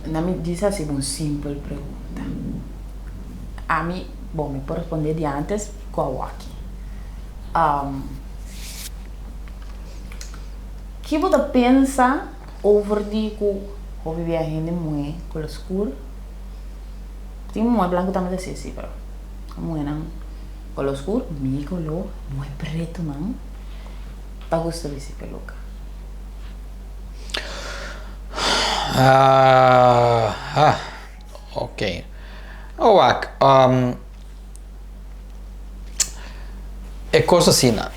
Na mi djis hasi bo un simpel pregunta. Ami, bon, mi por responde di antes ku awaki. Ki bo ta pensa over di ku hopi bia hende muhé ku lo skur? Tin muhé blanku tambe ta hasi así, pero muhénan kolo skur, mi kolo, muhé pretunan ta gusta bisti peluka. Ah, ok. Owak, e kos asina,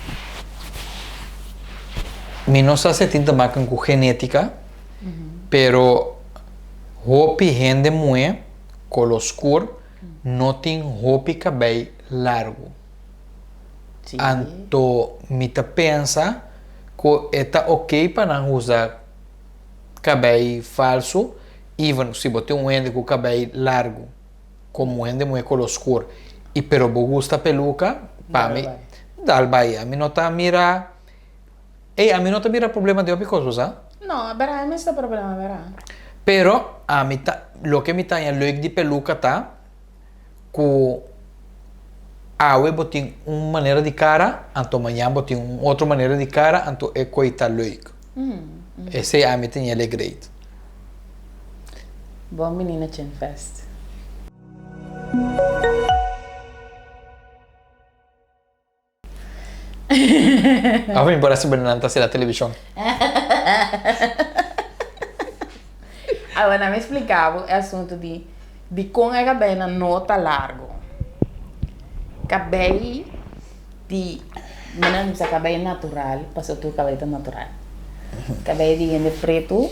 mi no sa si tin te maken ku genetika, pero hopi hende muhé kolo skur no tin hopi kabei largu. Anto mi ta pensa ku e ta ok pa nan usa kabei falsu, even si bo tin un hende ku kabei largu komo hende muhé kolo skur i pero bo gusta peluka, pa mi dal bai. Ami no ta mira, ey ami no ta mira problema den hopi kos bo sa. No, bera ami mester problema bera. Pero ami ta, loke mi ta haña leuk di peluka ta ku awe bo tin un manera di kara, anto mañan bo tin un otro manera di kara, anto e koi ta leuk. Esei ami ta ñele great. Bon bini na Chinfest. Of mi por a sibi nan ta hasi na televishon. Awor nan mi splika bo e asuntu di dikon e kabeinan no ta largu. Kabei di mi nan bisa kabei natural pasobra tur kabei ta natural. Kabei di hende pretu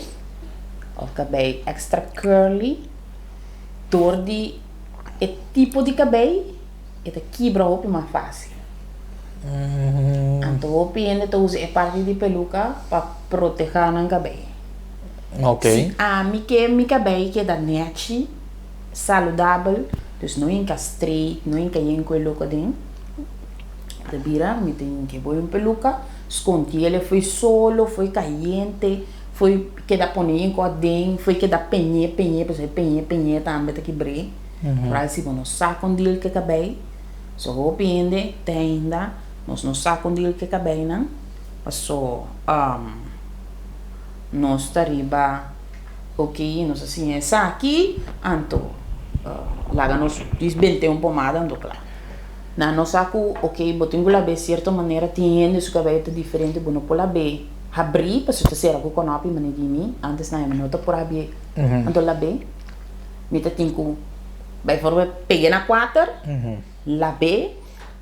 of kabei extra curly dor di e tipo di kabei. E ta kibra hopi mas fácil. Anto hopi hende ta usa e parti di peluka pa protehá nan kabei. Si ami ke mi kabei keda nèchi, saludabel, dus no hinka straight, no hinka yen ku e loko aden, ta bira mi ta hinka e boi un peluka, skontiel e fo'i solo, fo'i kayente, fo'i keda pone yen ku aden, fo'i keda peñé peñé, pasobra e peñé peñé tambe ta kibr'é. Vooral si bo no sa kon deal ku e kabei. So hopi hende te ainda nos no sa kon deal ku e kabeinan paso nos ta riba ok nos a siña esaki anto laga nos dis bente un pomada anto kla. Nan no sa ku ok bo tin ku lab'é sierto manera tin hende su kabei ta diferente bo no por lab'é habrí pasobra ta sera ku kònòpi manera di mi antes nan no ta por habié anto lab'é. Mi ta tin ku bijvoorbeeld pega na kuater, lab'é,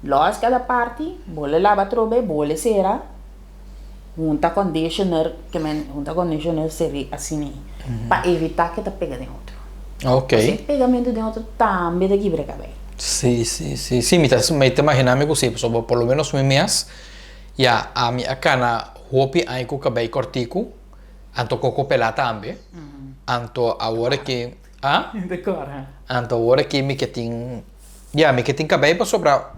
lòs kada parti, bole laba atrobe, bole sera, hunta conditioner, ke men hunta conditioner ser'é asina pa evitá ke ta pega den otro. Pasobra e pegamento den otro tambe ta kibra kabei. Sí, sí, sí, sí, mi ta mi ta imaginá mi ku sí, pasobra por lo menos mi mes, ya, ami a kana hopi aña ku kabei kòrtiku. Anto koko pelá tambe. Anto awor aki, ah? Anto awor aki mi ke tin, ya, mi ke tin kabei pasobra.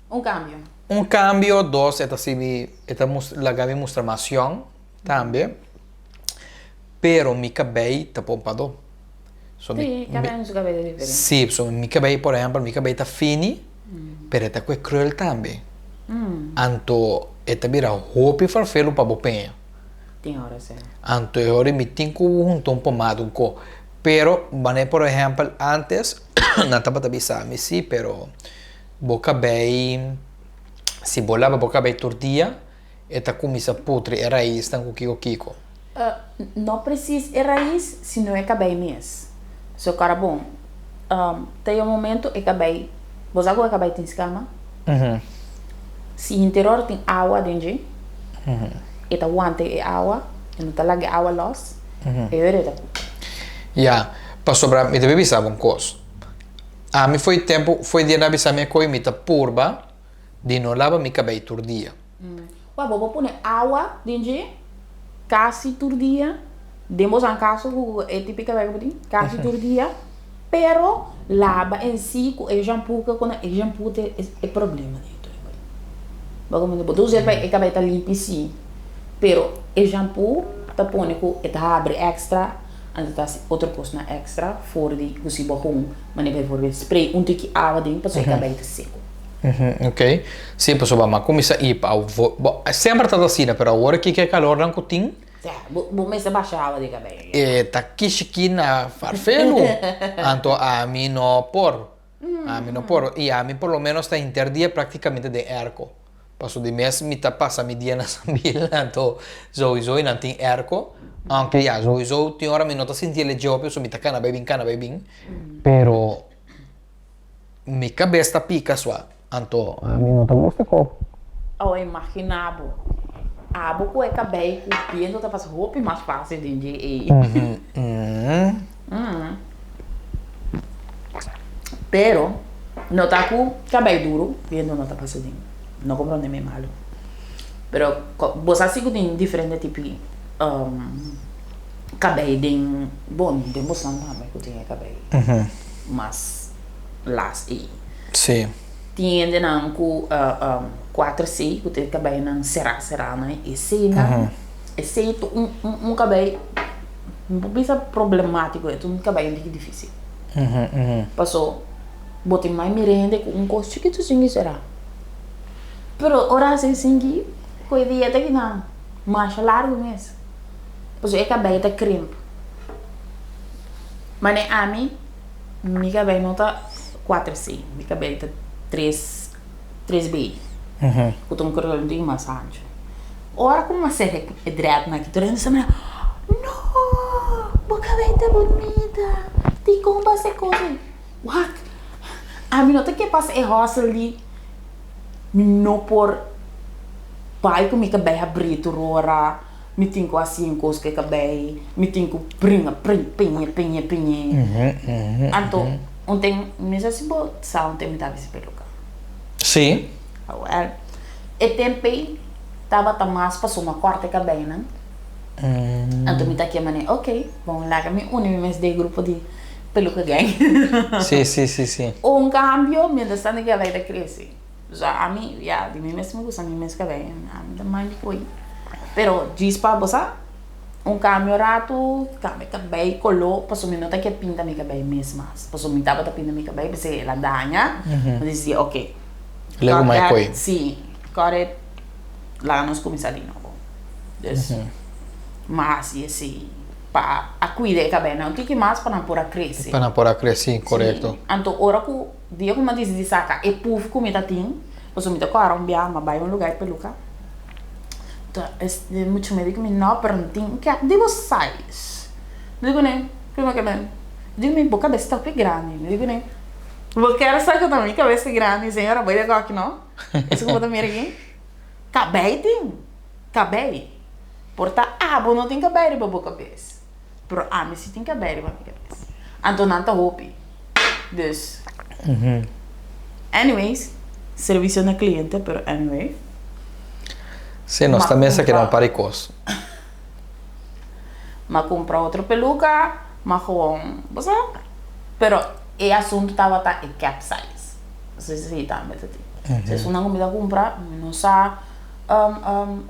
Un kambio. Un kambio, dos, e ta sibi, e ta laga mi mustra mas yòn tambe. Pero mi kabei ta pompadó. So mi, Sí, kada un su kabei ta diferente. Sí, so mi kabei, por ehèmpel, mi kabei ta fini, pero e ta kue krùl tambe. Anto e ta bira hopi farfelu pa bo peña. Tin ora sí. Anto e ora mi tin ku hunta un pomada un ko. Pero manera por ehèmpel ántes nan tabata bisa mi sí pero bo kabei si bo laba bo kabei tur dia e ta kuminsá putri e raisnan ku kiko kiko. No presis e rais sino e kabei mes. So kòrda bon ta e momento e kabei bo sa ku e kabei tin skama? Si interior tin awa den dje, e ta wanta e awa, e no ta laga e awa los, e ora e ta putri. Ya, pasobra mi ta bin bisa bo un kos. Ami fo'i tempu, fo'i dia nan a bisa mi e ko'i mi ta purba di no laba mi kabei tur dia. Wak, bo por pone awa den dje kasi tur dia, den bo san kaso ku e tipo di kabei ku bo tin, kasi tur dia. Pero laba en si cu e shampoo ke cu na e shampoo ta e problema den tur e bo comprende bo ta usa pa e cabey ta limpi si pero e shampoo ta pone cu e ta habri extra Anto ta hasi otro kosnan extra for di ku si bo hon manera bijvoorbeeld spray un tiki awa den pasobra e kabei ta seku. Ok, si pasobra bo a kuminsá i pa bo semper ta asina pero awor aki ku e kalornan ku tin. Ya, bo mester basha awa di kabei. E ta kishiki na farfelu anto ami no por. Ami no por i ami por lo menos ta henter dia praktikamente den airco. Paso di mes mi ta pasa mi dia na Sambil anto souiso i nan tin airco. Aunke ya souiso tin ora mi no ta sinti el e djopi so mi ta kana bai bin kana bai bin pero mi kabes ta pika sua anto ami no ta gusta ko. Awa imagina bo, abo ku e kabei ku biento ta pasa hopi mas fasil den dje ei. Pero, no ta ku kabei duru, biento no ta pasa den. No komprondé mi malu. Pero bo sa si ku tin diferente tipi kabei den, bon, den bosan tambe ku tin e kabei mas las ei. Sí. Tin hendenan ku kuater C ku tin e kabeinan será será nan, eseinan, esei ta un kabei. Mi por bisa problematico, e ta un cabay un tiki dificil. Paso bo tin mai mira hende cu un cos chikito singi sera. Pero ora haci singi cu e dieta kinan masha largo mes. Paso e cabay ta krimp. Mane ami, mi cabay no ta cuater C, mi cabay ta tres, tres B. Cu ta un krul un tiki mas ancho. Ora ku mi a sera e dreadnan aki tur hende sa mira, No! Bo kabei ta bunita! Dikon bo a hasi kos ei? Wak! Ami no ta ke pasa e hòsel di mi no por bai ku mi kabei habrí tur ora, mi tin ku hasi un kos ku e kabei, mi tin ku bringa piñe piñe piñe. Anto un ten, mi sa si bo sa un ten mi ta bisti peluka. Sí. Awèl, e tempu ei tabata mas pasobra mi a kòrta e kabeinan. Anto mi ta kema ne, ok, bon, laga mi uni mi mes den e grupo di peluka gang. Sí, sí, sí, sí. Un kambio, mientras tanto e kabei ta krese. So, ami, ya, di mi mes mi gusta mi mes kabei, ami ta mind di koe. Pero djis pa bo sa, un kambio ratu, kambia kabei, koló, pasobra mi no ta ke pinta mi kabei mes mas. Pasobra mi tabata pinta mi kabei, p'esei el a daña. Mi disi, ok. Lego mai koi. Sí, kore laga nos kuminsá di nobo. Dus, m'a hasi esei pa a kuida e kabeinan un tiki mas pa nan por a krese. Pa nan por a krese, sí, korekto. Sí, anto ora ku dia ku mi a disidí saka e puf ku mi ta tin, pasobra mi ta kòrda un biaha m'a bai un lugá e peluka, ta es mucha mi di ku mi no, pero mi tin un kèp di bo size. Mi di kuné, prima ke mi di mi bo kabes ta hopi grandi, mi di kuné. Bo kier sa ku ta mi kabes ta grandi, señora bo yega aki no? Eso ku bo ta mira aki? Kabei tin, kabei. Por ta abo no tin kabei riba bo kabes, pero ami si tin kabei riba mi kabes. Anto nan ta hopi. Dus, anyways, servicio na cliente, pero anyway. Si, nos ta mester keda un par di kos. M'a kumpra otro peluka, m'a gewoon, bo sa? Pero e asuntu tabata e cap size. Si si tambe ta tin. Si esunnan ku mi ta kumpra, mi no sa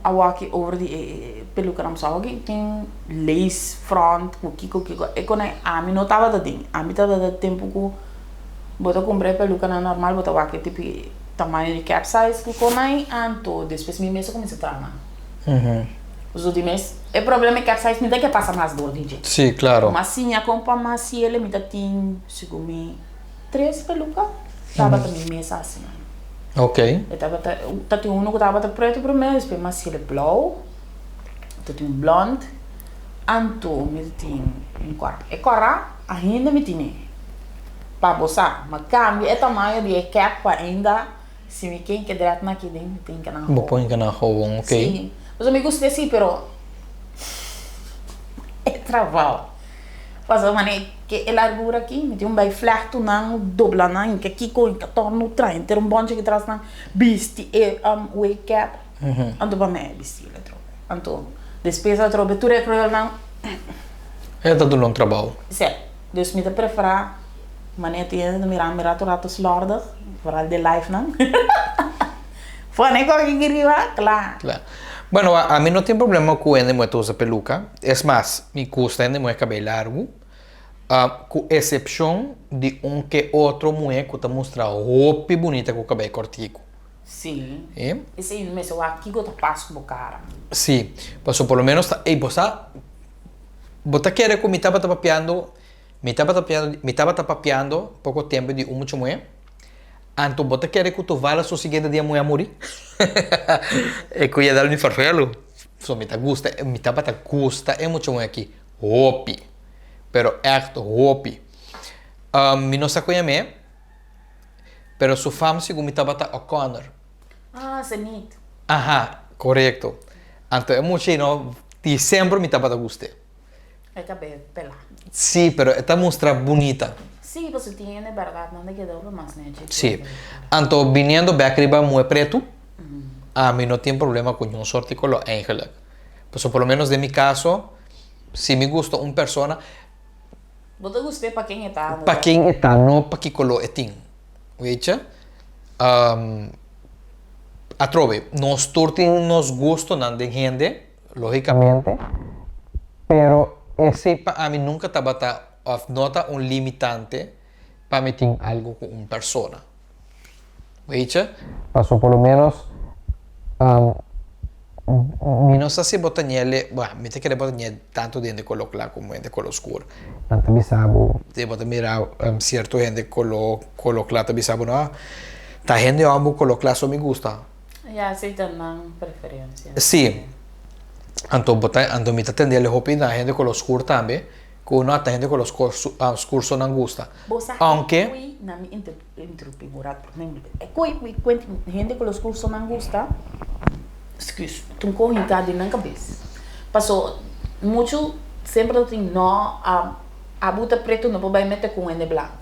awaki over di e pelukanan pasobra awaki tin lace front ku kiko kiko. E konai ami no tabata tin. Ami tabata tempu ku bo ta kumpra e pelukanan normal bo ta wak e tipi tamaño di cap size ku konai anto despues mi mes a kuminsá traha nan. Pasobra di mes e problema e cap size mi ta ke pasa mas dor di dje. Sí, claro. Mas siña kon pa mas ciele mi ta tin segun mi tres peluca tabata mi mes haci nan. Ok. E tabata ta tin uno cu tabata preto prome despues mas ciele blauw ta tin un blond anto mi ta tin un cora. E cora ainda mi tine pa bo sa ma cambia e tamaño di e cap pa ainda Si mi ken ke dread na ki den, mi tin ke nan Bo pon ke nan gewoon, ok. Si. Pasobra mi gusta si, pero e trabao. Pasobra mane ke e largura aki, mi tin un bai vlechtu nan, dobla nan, ke kiko, ke torno traha henter un bonchi ki tras nan, bisti e wig cap. Anto pa mi e bisti el atrobe. Anto despues atrobe tur e krulnan. E ta duna un trabao. Si. Dus mi ta prefera Manera tin hende ta mira mi rato rato slordig, vooral den live nan. Pone koki aki riba, kla. Kla. Bueno, ami no tin problema ku hende muhé ta usa peluka. Es mas, mi gusta hende muhé kabei largu, ku esepshon di un ke otro muhé ku ta mustra hopi bunita ku kabei kòrtiku. Sí. Esei no mester wak kiko ta pas ku bo kara. Sí, pasobra por lo menos ta, ey, bo sa, bo ta kere ku mi tabata papiando, mi tabata papiando, mi tabata papiando poko tempu di un mucha muhé, anto bo ta kere ku tovala su siguiente dia muhé a muri? E ku ya dal mi farfelu. So mi ta gusta, mi tabata gusta e mucha muhé aki hopi, pero ègt hopi. Mi no sa ku yam'é. Pero su fam segun mi tabata O'Connor. Ah, Zenit. Aha, korekto. Anto e mucha ei no, di semper mi tabata gust'é. E kabel pelá. Sí, pero e ta mustra bunita. Sí, pasobra tin hende bèrdat nan ta keda hopi mas nechi. Sí. Anto biniendo bèk riba muhé pretu, ami no tin problema ku niun sort di koló eigenlijk. Pasobra por lo menos den mi kaso, si mi gusta un persona, Bo ta gust'é pa ken e ta, no Pa ken e ta, no pa ki koló e tin. Weet je? Atrobe, nos tur tin nos gustonan den hende, lógicamente, pero esei pa ami nunca tabata òf no ta un limitante pa mi tin algo ku un persona. Weet je? Paso por lo menos mi no sa si bo ta ñele, bueno, mi ta kere bo ta ñe tanto di hende color cla como hende color oscur. Nan ta bisa bo, si bo ta mira cierto hende color, color cla ta bisa bo no, ta hende homber color cla so mi gusta. Ya, esey ta nan preferencia. Si. Anto bo ta, anto mi ta tendele hopi na hende color oscur tambe. Ku no ta hende ku los skur so nan gusta. Bo sa Aunke. e kui, na mi interrumpí bo rat por mi e kui ku kuent hende ku los skur so nan gusta, excuse, ta un kohe hinká den nan kabes. Paso muchu semper ta tin no abo ta pretu no por bai mete ku un hende blanku.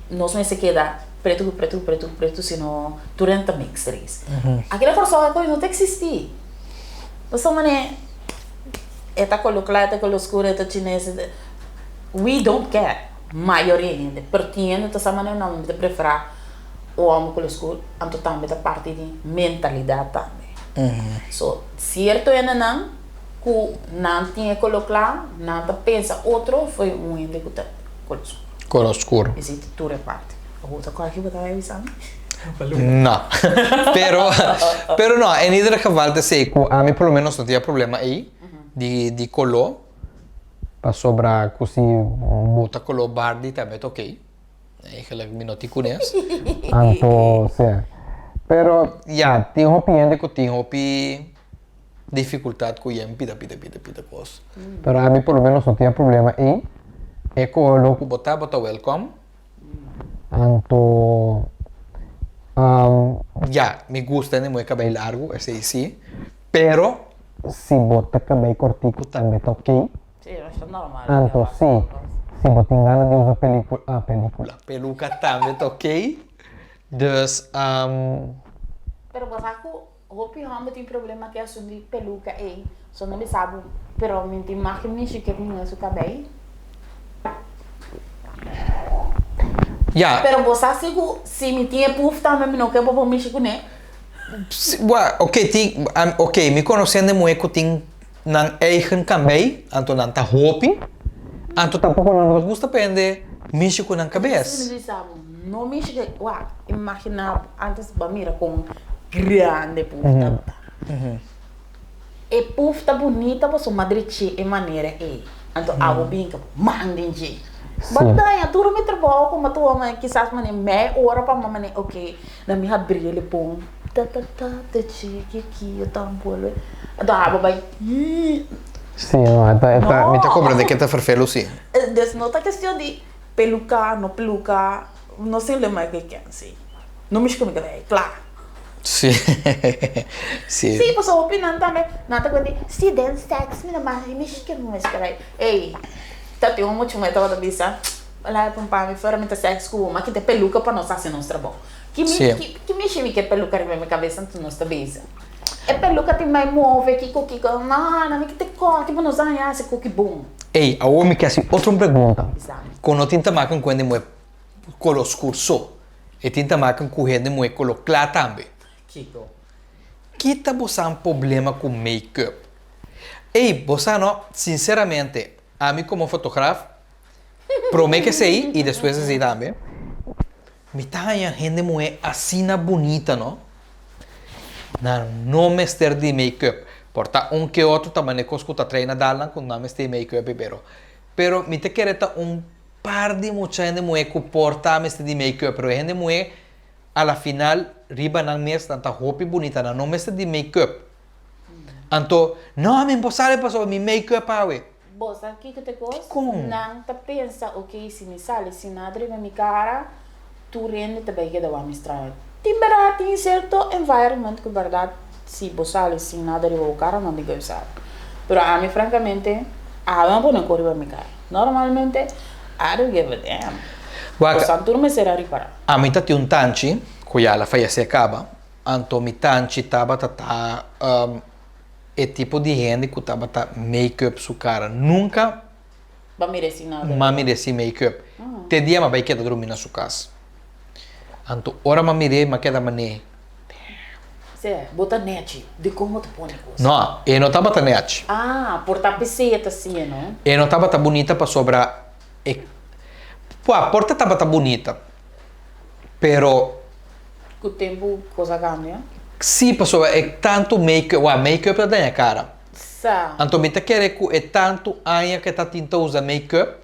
Nos mester keda pretu ku pretu ku pretu ku pretu sino tur hende ta mix race. Aki na Kòrsou e kos no ta eksistí. Pasobra manera. E ta kolo kla, e ta kolo skur, e ta chines, e ta. We don't care, mayoria hende. Pero tin hende ta sa manera no, mi ta preferá un hòmber kolo skur, anto tambe ta parti di mentalidat tambe. So, sierto hendenan ku nan tin e kolo kla, nan ta pensa otro for un hende ku ta kolo skur. Kolo skur. Esei ta tur e parti. Awor ta kòrda ki bo ta bisa mi? No. Pero, pero no, en ieder geval ta esei ku ami por lo menos no tin e problema ei di di koló, pasobra ku si bo ta koló bardi tambe ta okey. Eigenlijk mi no tin kunes. Anto, sea. Pero, ya, tin hopi hende ku tin hopi difikultat ku yen pida pida pida pida kos. Pero ami por lo menos no tin e problema ei. E koló ku bo ta, bo ta wèlkòm. Anto, ya, mi gusta hende muhe kabei largu, esei si, pero si bo ta kabei kortiku tambe ta okey. Sí, esei ta normal. Anto si, si bo tin gana di usa pelikula, pelikula, peluka tambe ta okey. Dus. Pero bo sa ku hopi hòmber tin problema ku e asuntu di peluka ei, so no bisa bo, pero mi tin mag mishi ke muhé su kabei. Ya. Pero bo sa si ku si mi tin e puf tambe mi no ke bo por mishi kuné. Wa, oké, tin, oké, mi konosé hende muhé ku tin nan eigen kabei, anto nan ta hopi, anto tampoko nan no ta gusta pa hende mishi ku nan kabes. Si mi bisa bo, no mishi ku, wak, imaginá bo, antes bo a mira kon grandi e puf tabata. E puf ta bunita pasobra mi a dreché e manera ei, anto abo bin ka man den dje. Bo a daña tur mi trabou ku mi a tuma kisas manera mei ora pa mi manera oke, na mi habri el e pon ta ta ta ta chiki ki yo ta bolbe anto abo bai hii. Sí, no, e ta, e ta, mi ta comprende ke ta ferfelu sí. Dus no ta kestion di peluka, no peluka, no simplemente ke ken sí. No mishi ku mi kabei, kla. Sí, sí. Sí, pasobra hopi nan tambe, nan ta kuenta, sí, den sèks mi ta mas mishi ku mi kabei. Ey, ta tin un mucha muhé tabata bisa, Laga pumpa mi fuera mi ta sèks ku bo, ma kita peluka pa nos hasi nos trabou. Ki mi, ki mishi mi ke peluka riba mi kabes anto nos ta bisa. E peluka tin mai move, kiko kiko, no, no mi kita kòrti pa nos haña hasi koki bon. Ey, awor mi ke hasi otro un pregunta. Bisa mi. Ku no tin ta maken ku hende muhé kolo skur so. E tin ta maken ku hende muhé kolo kla tambe. Kiko? Kita bosan problema ku make-up? Ey, bosa no, sinceramente, ami komo fotograaf, promé ku esei i despues di esei tambe, mi ta haña hende muhé asina bunita no, nan no mester di make-up. Por ta un ke otro ta mane kos ku ta trae na dal nan ku nan mester di make-up pero, pero mi ta kere ta un par di mucha hende muhé ku por ta mester di make-up, pero e hende muhé a la final riba nan mes nan ta hopi bunita, nan no mester di make-up. Anto, no, mi por sali pasobra mi make-up awe. Bo sa kiko ta e kos? Dikon? Nan ta pensa, ok, si mi sali sin nada riba mi kara, tur hende ta bai keda wak mi straño. Tin bèrdat, tin sierto environment ku bèrdat si bo sali sin nada riba bo kara nan tin ke bisa. Pero ami frankamente, awe mi a pone kos riba mi kara. Normalmente, I don't give a damn. Wak, Bosan tur mester a ripará. Ami ta tin un tanchi ku ya el a fayesé kaba. Anto mi tanchi tabata ta e tipo di hende ku tabata make up su kara. Nunka Ba meresi nada. m'a meresi make up. Te dia m'a bai keda drumi na su kas. Anto ora m'a mir'é m'a keda man'é, damn. Sè, bo ta nèchi. Dikon bo ta pone kos? No, e no tabata nèchi. Ah, por ta p'esei e ta siña, no? E no tabata bunita pasobra e, pua, por ta tabata bunita, pero. Ku tempu kos a kambia? Sí, pasobra e tantu make-up, wak, make-up ta daña kara. Sa. Anto mi ta kere ku e tantu aña ke ta tin ta usa make-up,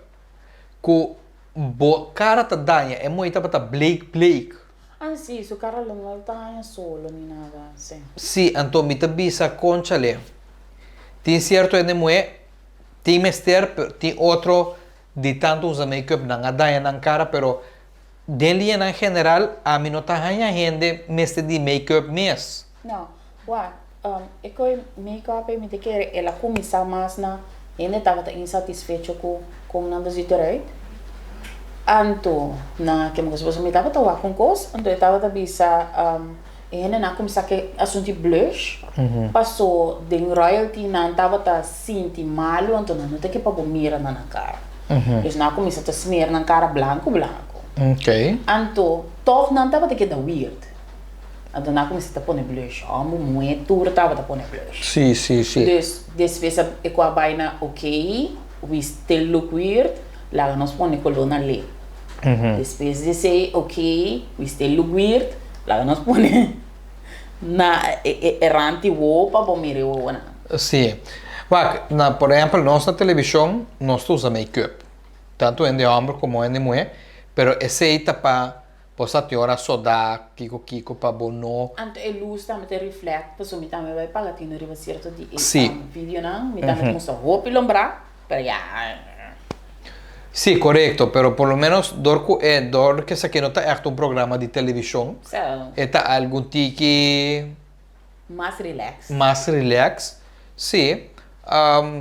ku bo kara ta daña. E muhé tabata bleek bleek. Ah, sí, su kara lo no ta haña solo ni nada, sí. Sí, anto mi ta bisa, kónchale, tin sierto hende muhé tin mester, pero tin otro di tantu usa make-up nan a daña nan kara, pero Den liñanan general ami no ta haña hende mester di make-up mes. No, wak, e koe make-up ei mi ta kere el a kuminsá mas na hende tabata insatisfecho ku kon nan ta ziet eruit. Anto na kende kos pasobra mi tabata wak un kos, anto e tabata bisa e hendenan a kuminsá ke asuntu di blush paso den royalty nan tabata sinti malu anto nan no ta ke pa bo mira na nan kara. Dus nan a kuminsá ta smer nan kara blanku blanku. Anto tòg nan tabata keda weird. Anto nan a kuminsá ta pone blush. Hòmber, muhé tur tabata pone blush. Dus despues e ku a bai na ok, we still look weird, laga nos pone koló na lip. Despues di esei ok, we still look weird, laga nos pone na e ranti wowo pa bo mira e wowonan. Sí. Wak, na por ehempel nos na televishon nos ta usa make-up. Tantu hende hòmber komo hende muhé, pero esei ta pa bo sa tin ora sodá kiko kiko pa bo no. Anto e lus tambe ta reflect, pasobra mi tambe bai paga tino riba sierto di e videonan, mi tambe ta mustra hopi lombrá, pero ya. Sí, korekto, pero por lo menos dor ku e dor ku esaki no ta ègt un programa di televishon, e ta algun tiki. Mas relax. Mas relax, sí.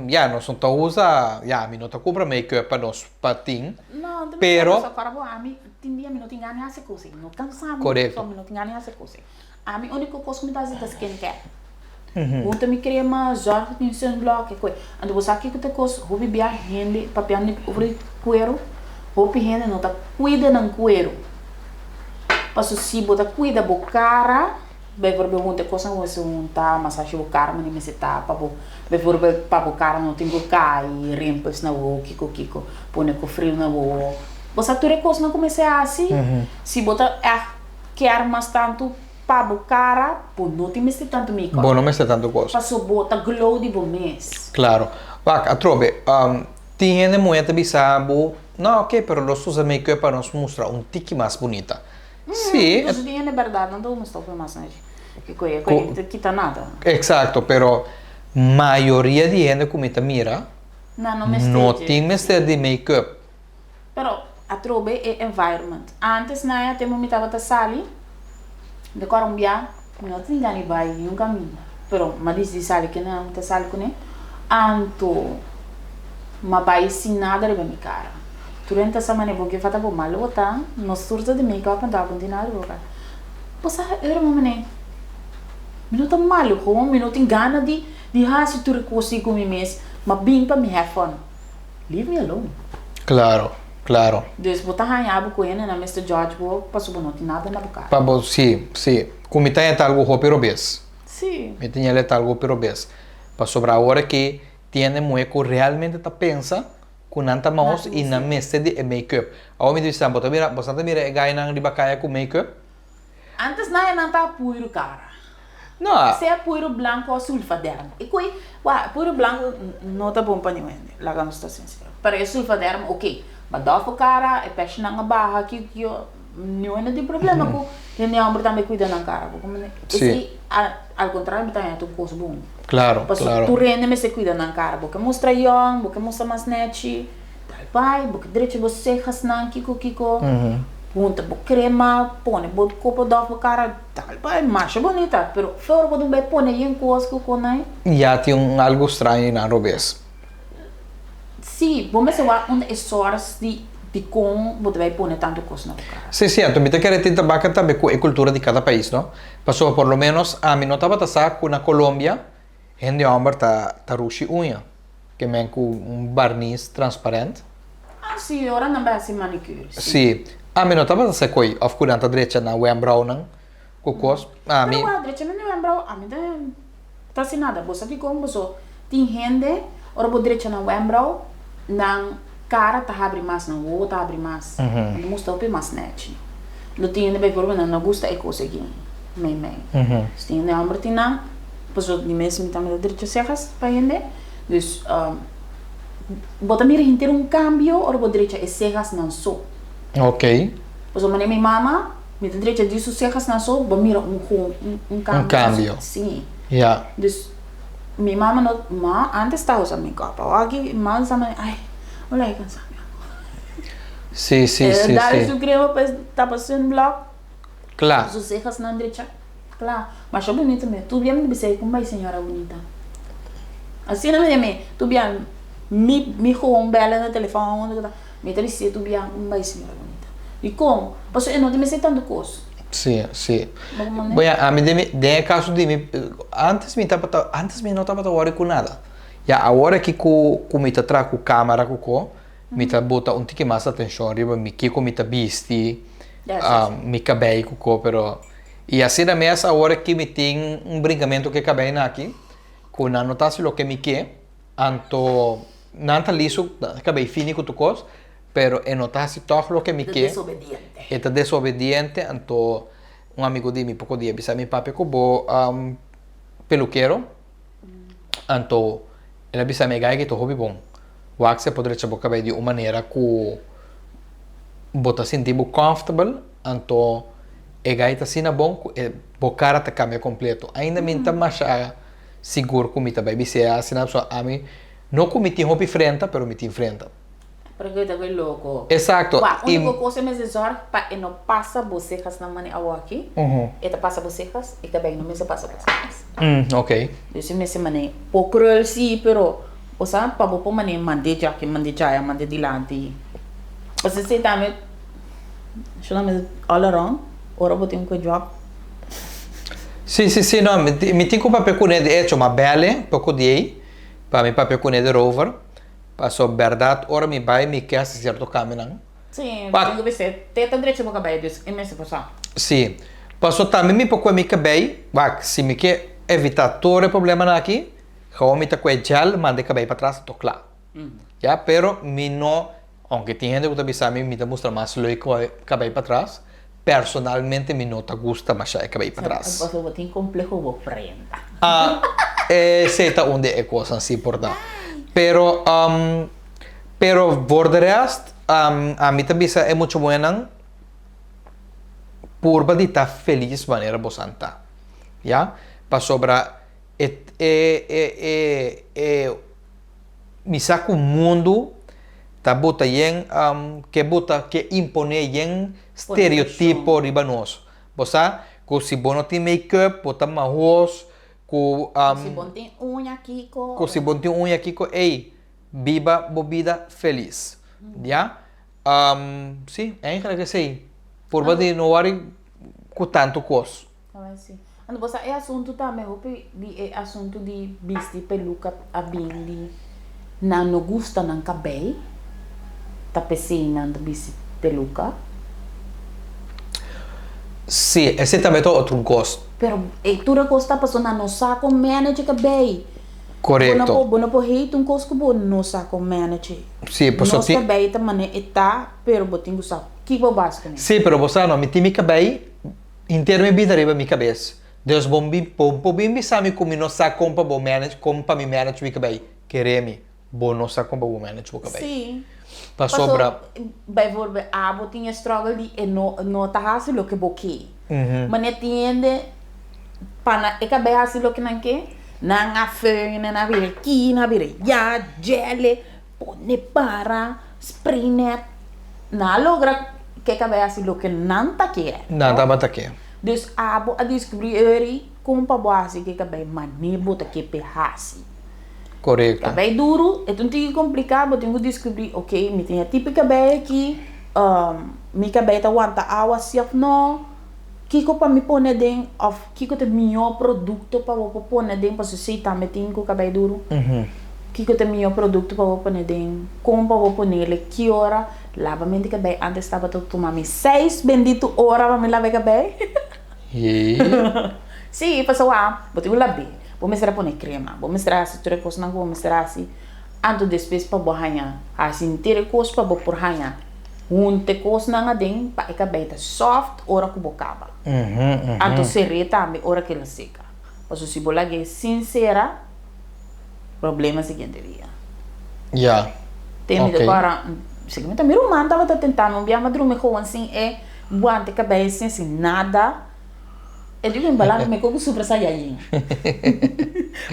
Ya, nos no ta usa, ya, mi no ta kumpra make-up pa nos pa tin, No, pero. No, ora bo ami tin dia mi no tin gana di hasi kos ei, no kansa mi, Korekto. so mi no tin gana di hasi kos ei. Ami uniko kos ku mi ta hasi ta skincare. Hunta mi krema, zorg ku tin sunblock e koe. Anto bo sa kiko ta e kos, hopi bia hende, papiando over di kueru, hopi hende no ta kuida nan kueru. Paso si bo ta kuida bo kara. Bijvoorbeeld hunta e kosnan ku mester hunta, masashi bo kara manera mester ta pa bo, bijvoorbeeld pa bo kara no tin ku kai, rimpels na wowo, kiko kiko, pone ku friu na wowo. Bo sa tur e kosnan ku mester hasi, si bo ta ègt kier mas tantu pa bo kara, bo no tin mester tantu make-up. Bo no mester tantu kos. Paso bo ta glow di bo mes. Klaro. Wak, atrobe, tin hende muhé ta bisa bo, no, oke, pero nos usa make-up pa nos mustra un tiki mas bunita. Sí. Entonces di hende berdad nan ta usa stop mas nochi. Ke koe koe no ta kita nada. Exacto, pero mayoria di hende ku mi ta mira Nan no mester no dje. tin mester di make up. Pero atrobe e environment. Antes na e tempo mi tabata sali, mi ta kòrda un bia, mi no tin gana di bai niun kaminda, pero m'a disidi sali kende mi ta sali kuné, anto m'a bai sin nada riba mi kara. Tur hende ta sa manera bo ke fata bo mal bo ta, nos tur ta di make up anto abo no tin nada riba bo kara. Bo sa ora mi manera mi no ta malu gewoon mi no tin gana di di hasi tur e kos ei ku mi mes, ma bin pa mi have fun, leave me alone. Claro, claro. Dus bo ta haña abo ku hende nan mester judge bo pasobra bo no tin nada na bo kara. Pa bo, si, si. Ku mi ta heta algu hopi robes. Sí. Mi ta ña ta algo hopi robes. Pasobra awor aki tin hende muhé ku realmente ta pensa ku nan ta mahos i nan mester di e make-up. Awor mi ta bisa, bo ta mira, boso ta mira e gainan riba kaya ku make-up? Antes nan nan ta puiru kara. No. Sea puiru blanco o sulfaderm. E koe, wak, puiru blanco no ta bon pa niun hende, laga nos ta sincero. Pero e sulfaderm ok. Ba dòf bo kara, e pèshinan a baha, kiko kiko, niun hende tin problema ku hende hòmber tambe kuida nan kara. Bo komprende? Sí. Esei al kontrario mi ta haña ta un kos bon. Klaro, Pasobra klaro. tur hende mester kuida nan kara. Bo ke mustra yòn, bo ke mustra mas nèchi. Dal bai, bo ke drecha bo sehasnan kiko kiko, hunta bo krema, pone bo kopo dòf bo kara, dal bai, masha bunita, pero fe ora bo ta bai pone yen kos ku konai. Ya tin un algo straño ei nan robes. Sí, bo mester wak unda e source di dikon bo ta bai pone tantu kos na bo kara. Sí, sí, anto mi ta kere tin tabaka tambe ku e kultura di kada pais, no? Pasobra por lo menos ami no tabata sa ku na Colombia hende hòmber ta ta rushi uña. Ke men ku un barnis transparent. Ah si, ora nan bai hasi manicure, si. Si. Ami no tabata sa koe of ku nan ta drecha nan wembraunan ku kos. Ami. Pero wak, drecha nan wembrau, ami ta ta hasi nada. Bo sa dikon? Boso tin hende ora bo drecha nan wembrau, nan kara ta habri mas, nan wowo ta habri mas. Nan ta mustra hopi mas nechi. Lo tin hende bijvoorbeeld nan no gusta e kos aki mei mei. Dus tin hende homber tin nan, pasobra di mes mi tambe ta drecha sejas pa hende. Dus bo ta mira henter un cambio ora bo drecha e cejasnan so. Ok. Pasobra manera mi mama, mi ta drecha di su cejasnan so, bo mira un un cambio. Un cambio. Si. Ya. Dus mi mama no, ma antes ta usa make-up, awor aki mi mama sa manera, ay, bo laga cansa mi amor. Si, si, si, si. E dal su crema pa e tapa sunblock. Kla. Su cejasnan drecha. Kla. Masha bunita mi. Tur bia mi ta bisa ei kon bai señora bunita. Asina mi di mi, tur bia mi mi gewoon bela na telefon unda ku ta, mi ta bis'é tur bia kon bai señora bunita. Dikon? Pasobra e no ta mester tantu kos. Sí, sí. Bo ku manda? Bueno, ami den mi, den e kaso di mi, antes mi tabata, antes mi no tabata wòri ku nada. Ya awor aki ku ku mi ta traha ku kamera ku ko, mi ta bota un tiki mas atenshon riba mi kiko mi ta bisti, mi kabei ku ko, pero I asina mes awor aki mi tin un brinkamentu ku e kabei-nan aki, ku nan no ta hasi loke mi ke, anto nan ta listo, kabei fini ku tur kos, pero e no ta hasi tòg loke mi ke. E ta desobediente. E ta desobediente, anto un amigu di mi poko dia bisa mi papia ku bo pelukero, anto el a bisa mi e gai aki ta hopi bon, wak si e por drecha bo kabei di un manera ku bo ta sinti bo comfortable, anto e gai ta asina bon ku e bo kara ta kambia kompleto. Ainda mi ta masha sigur ku mi ta bai bis'é asina pasobra ami no ku mi tin hopi frenta pero mi tin frenta. Pero ke ta koe loko. Exacto. Wak, uniko kos e mester zorg pa e no pasa bo sehasnan mane awoki, e ta pasa bo sehas, e kabei no mester pasa bo sehas. Ok. Dus e mester mane por krul si pero bo sa pa bo por mane mande djaki mande djaya mande dilanti. Pasobra esei tambe. Solamente all around, ora bo tin ku e job. Sí, sí, sí, no, mi tin ku papia kuné, de echo, m'a bèl'e poko di ei, pa mi papia kuné de rover, paso bèrdat ora mi bai mi ke hasi sierto kambionan. Sí, bo tin ku bis'é, te ta drecha bo kabei, dus e mester pasá. Sí, paso tambe mi por kue mi kabei, wak, si mi ke evitá tur e problemanan aki, gawon mi ta kue gel, manda e kabei patras, anto kla. Ya, pero mi no, aunke tin hende ku ta bisa mi, mi ta mustra mas leuk ku e kabei patras, personalmente mi no ta gusta masha e kabei patras. Pasobra bo tin kompleho bo frenta. Ah, esei ta un di e kosnan si por ta. Pero, pero voor de rest, ami ta bisa e mucha muhénan purba di ta felis manera bosan ta. Ya, pasobra e e e e Mi sa ku mundu ta bota yen ke bota ke imponé yen stereotipo riba nos. Bo sa ku si bo no tin make-up bo ta mahos, ku Si bo no tin uña kiko. Ku si bo no tin uña kiko, ey, biba bo bida felis. Ya? Si, eigenlijk esei. Purba di no wòri ku tantu kos. Tabata si. Anto bo sa e asuntu tambe hopi di e asuntu di bisti peluka a bin di nan no gusta nan kabei ta pesey nan ta bisti peluka. Sí, esei tambe ta otro un kos. Pero e tur e kos ta pasobra nan no sa kon manage e kabei. Korekto. Bo no por hate un kos ku bo no sa kon manage. Sí, pasobra Nos tin. kabei ta manera e ta, pero bo tin ku sa kiko bo basa kuné. Sí, pero bo sa no, mi tin mi kabei henter mi bida riba mi kabes. Dus bo bo por bin bisa mi ku mi no sa kon pa bo manage, kon pa mi manage mi kabei. Kere mi, bo no sa kon pa bo manage bo kabei. Sí. Pasobra. Paso, bijvoorbeeld, abo tin e struggle di e no no ta hasi loke bo ke. Ma ne tin hende pa nan e kabei hasi loke nan ke, nan a föhn, nan a bira aki, nan a bira ya, djele, pone para, spray net. Nan a logra ke kabei hasi loke nan ta kier. Nan tabata ke. Dus abo a diskubri eri kon pa bo hasi ke kabei mane bo ta ke p'e hasi. Korekto. Kabei duru, e ta un tiki kompliká, bo tin ku diskubrí, ok, mi tin e tipo kabei aki, mi kabei ta wanta awa si òf no, kiko pa mi pone aden òf kiko ta e mihó produkto pa bo por pone aden, pasobra esei tambe tin ku kabei duru. Kiko ta e mihó produkto pa bo pone aden, kon pa bo ponele, ki ora, laba mi di kabei antes tabata tuma mi seis bendito ora pa mi laba e kabei. Sí, pasobra bo tin ku lab'é, bo mester a pone krema, bo mester a hasi tur e kosnan ku bo mester a hasi, anto despues pa bo haña hasi henter e kos pa bo por haña hunta e kosnan aden pa e kabei ta soft ora ku bo kaba. Anto ser'é tambe ora ku el a seka, pasobra si bo lag'é sin sera, problema siguiente dia. Ya, Te mi ok. ta kòrda, si mi ta mi ruman tabata tentá mi un biaha, mi a drumi gewoon sin e guante kabei, sin sin nada. E di mi balanta mi koku super saiyajin.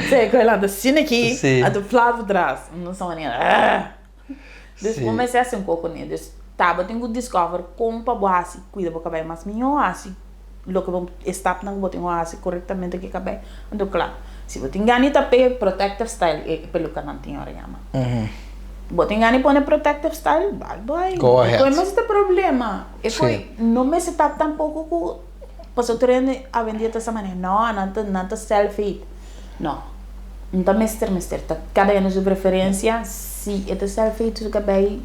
Sey ku el anda asina aki, Sí. anto flat pa tras. Un sa manera, ah! Dus Sí. kumesé hasi un koko ne. Dus tabatin ku discover kon pa bo hasi kuida bo kabei mas mihó, hasi loke bo e stapnan ku bo tin ku hasi korektamente ku e kabei. Anto kla, si bo tin gana di ta p'e protective style e pelukanan tin ora yama. Bo tin gana di pone protective style, bai bai. Go ahead. E koe mester ta problema. E Sí. koe no mester ta tampoko ku pasobra tur hende awendia ta sa manera, no, nan ta nan ta self hate. No, no ta mester mester ta kada hende su preferencia, si e ta self hate su kabei,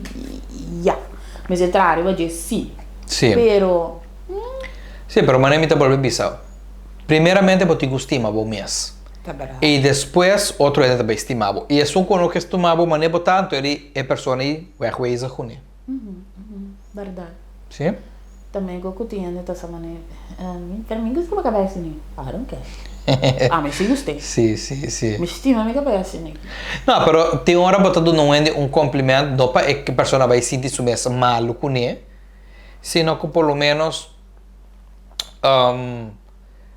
ya. Mester traha riba dje, si. Sí. Pero. Sí, pero manera mi ta bolbe bisa, primeramente bo tin ku stima bo mes. Ta berdad. I despues otro hende ta bay stima bo. I esun ku no ke stima bo manera bo ta, anto eri e persona ei wegwezen kuné. Berdad. Sí. Tambe ku ku tin hende ta sa manera, pero mi gusta bo kabes asina. I don't care. Ami si gust'é. Sí, sí, sí. Mi stima mi kabes asina. No, pero tin ora bo ta duna un hende un compliment, no pa e persona bay sinti su mes malu kuné, sino ku por lo menos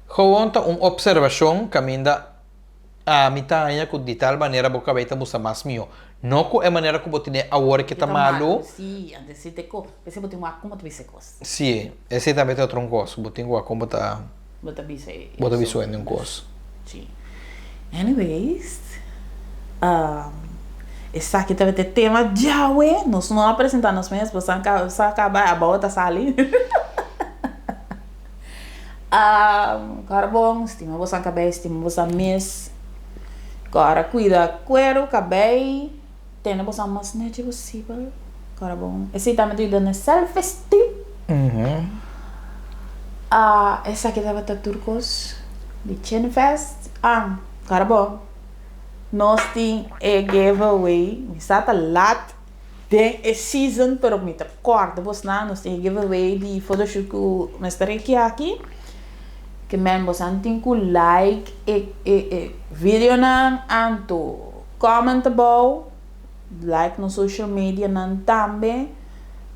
gewoon ta un observashon kaminda ami ta haña ku di tal manera bo kabei ta mustra mas mihó. No ku e manera ku bo tene awor ke ta malu. Sí, antes si te ko, p'esei bo tin wak komo ta bisa e kos. Sí, esei tambe ta otro un kos, bo tin wak komo ta. Bo ta bisa e. Bo ta bisa hende un kos. Sí. Anyways, esaki tabata e tema djawe. Nos no a presenta nos mes, bo sa sa kaba abou ta sali. Kòrda bon, stima boso kabei, stima boso mes. Kòrda kuida kueru, kabei, tene boso mas nechi posibel. Kòrda bon, esei tambe ta yuda na self esteem. Esaki tabata tur kos di Chinfest. Kòrda bon, nos tin e giveaway, mi sa ta lat. Den e season pero mi ta kòrda bosnan nos tin e giveaway di photoshoot ku Mister Ricky aki ke men bosan tin ku like e e e videonan anto comment abou like nos social medianan tambe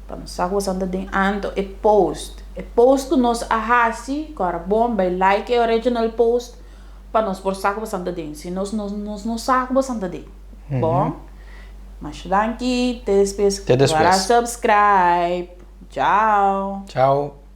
pa nos sa ku bosan ta den anto e post e post ku nos a hasi kòrda bon bai like e original post pa nos por sa ku bosan ta den si nos nos no sa ku bosan ta den bon. Masha danki, te despues. Te despues. Subscribe. Ciao. Ciao.